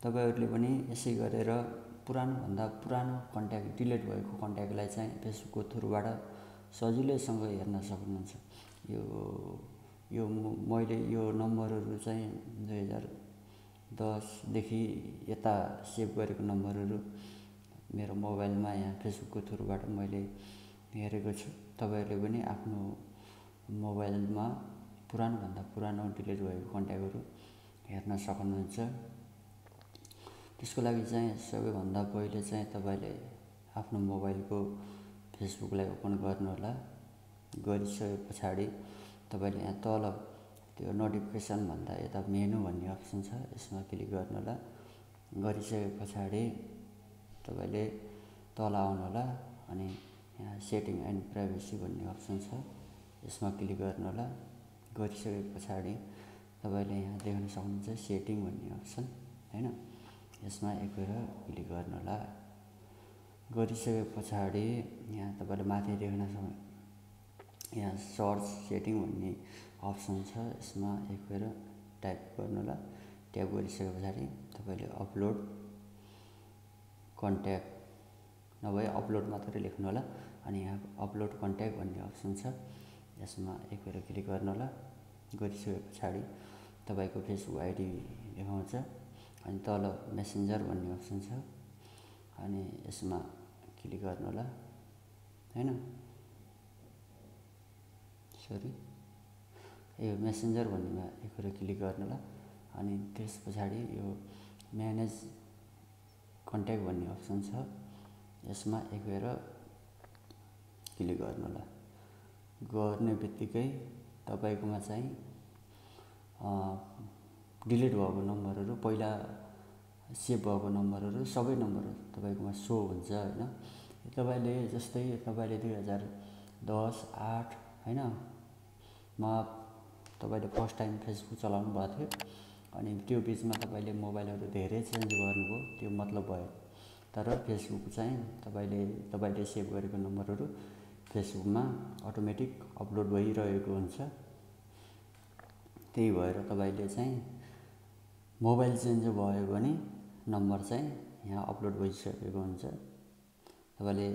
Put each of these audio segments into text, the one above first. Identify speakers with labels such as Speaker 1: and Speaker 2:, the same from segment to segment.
Speaker 1: तपाईहरुले पनि यसै गरेर पुरानो भन्दा पुरानो कन्ट्याक्ट डिलिट भएको कन्ट्याक्टलाई चाहिँ फेसबुकको थ्रुबाट सजिलैसँग हेर्न सक्नुहुन्छ। यो मैले यो नम्बरहरु चाहिँ 2010 देखि यता सेभ गरेको नम्बरहरु मेरो मोबाइलमा यहाँ फेसबुकको थ्रुबाट मैले हेरेको छु। तपाईहरुले पनि आफ्नो मोबाइलमा पुरानो भन्दा पुरानो डिलिट भएको कन्ट्याक्टहरु हेर्न सक्नुहुन्छ। त्यसको लागि चाहिँ सबैभन्दा पहिले चाहिँ तपाईले आफ्नो मोबाइलको फेसबुकलाई ओपन गर्नु होला। गरिसकेपछि तपाईले यहाँ तल त्यो नोटिफिकेसन भन्दा यता मेनु भन्ने अप्सन छ, यसमा क्लिक गर्नु होला। गरिसकेपछि तपाईले तल आउनु होला अनि यहाँ सेटिङ एन्ड प्राइभेसी भन्ने अप्सन छ, यसमा क्लिक गर्नु होला। गरिसकेपछि तपाईले यहाँ देख्न सक्नुहुन्छ सेटिङ भन्ने अप्सन हैन, यसमा एकखेर क्लिक गर्नु होला। गरिसकेपछि यहाँ तपाईले माथि देख्न सक्नुहुन्छ यहाँ सर्च सेटिङ भन्ने अप्सन छ, यसमा एकखेर टाइप गर्नु होला। ट्याप गरिसकेपछि तपाईले अपलोड कन्ट्याक्ट नभए अपलोड मात्रै लेख्नु होला अनि यहाँ अपलोड कन्ट्याक्ट भन्ने अप्सन छ, यसमा एकखेर क्लिक गर्नु होला। गरिसकेपछि तपाईको फेसबुक आइडी देखाउँछ अनि तल मेसेन्जर भन्ने अप्सन छ अनि यसमा क्लिक गर्नु होला हैन। यो मेसेन्जर भन्नेमा एकखेर क्लिक गर्नु होला अनि त्यसपछि यो म्यानेज कन्ट्याक्ट भन्ने अप्सन छ, यसमा एकखेर क्लिक गर्नु होला। गर्ने बित्तिकै तपाईकोमा चाहिँ डिलिट भएको नम्बरहरु, पहिला सेभ भएको नम्बरहरु, सबै नम्बरहरु तपाईकोमा शो हुन्छ हैन। तपाईले जस्तै तपाईले 2010 8 हैन मा तपाईले फर्स्ट टाइम फेसबुक चलाउनु भएको थियो अनि त्यो बीचमा तपाईले मोबाइलहरु धेरै चेन्ज गर्नुभयो, त्यो मतलब भयो। तर फेसबुक चाहिँ तपाईले सेभ गरेको नम्बरहरु फेसबुकमा अटोमेटिक अपलोड भइरहेको हुन्छ। त्यही भएर तपाईले चाहिँ मोबाइल चेन्ज भयो भने नम्बर चाहिँ यहाँ अपलोड भइसकेको हुन्छ। तपाईले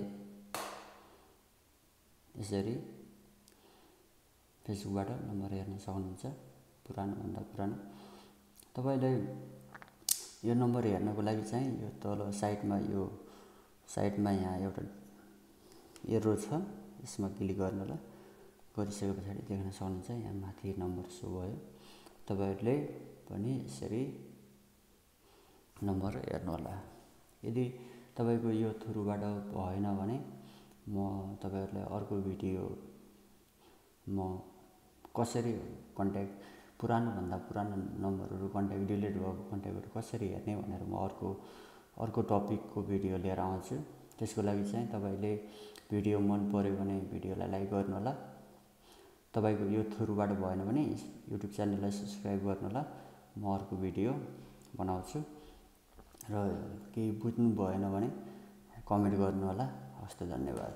Speaker 1: यसरी फेसबुकबाट नम्बर हेर्न सक्नुहुन्छ, पुरानो भन्दा पुरानो। तपाईले यो नम्बर हेर्नको लागि चाहिँ यो तल साइडमा यहाँ एउटा एरो छ, यसमा क्लिक गर्नु होला। गरिसकेपछि देख्न सक्नुहुन्छ यहाँ माथि नम्बर सो भयो। तपाईहरुले पनि यसरी नम्बर हेर्नु होला। यदि तपाईको यो थ्रुबाट भएन भने म तपाईहरुलाई अर्को भिडियो म कसरी कन्ट्याक्ट पुरानो भन्दा पुरानो नम्बरहरु कन्ट्याक्ट डिलिट भएको कन्ट्याक्टहरु कसरी हेर्ने भनेर म अर्को टपिकको भिडियो लिएर आउँछु। त्यसको लागि चाहिँ तपाईले भिडियो मन पर्यो भने भिडियोलाई लाइक गर्नु होला। तपाईको यो थ्रुबाट भएन भने युट्युब च्यानललाई सब्स्क्राइब गर्नु होला। म अर्को भिडियो बनाउँछु र केही बुझ्नु भएन भने कमेन्ट गर्नु होला। हस्त धन्यवाद।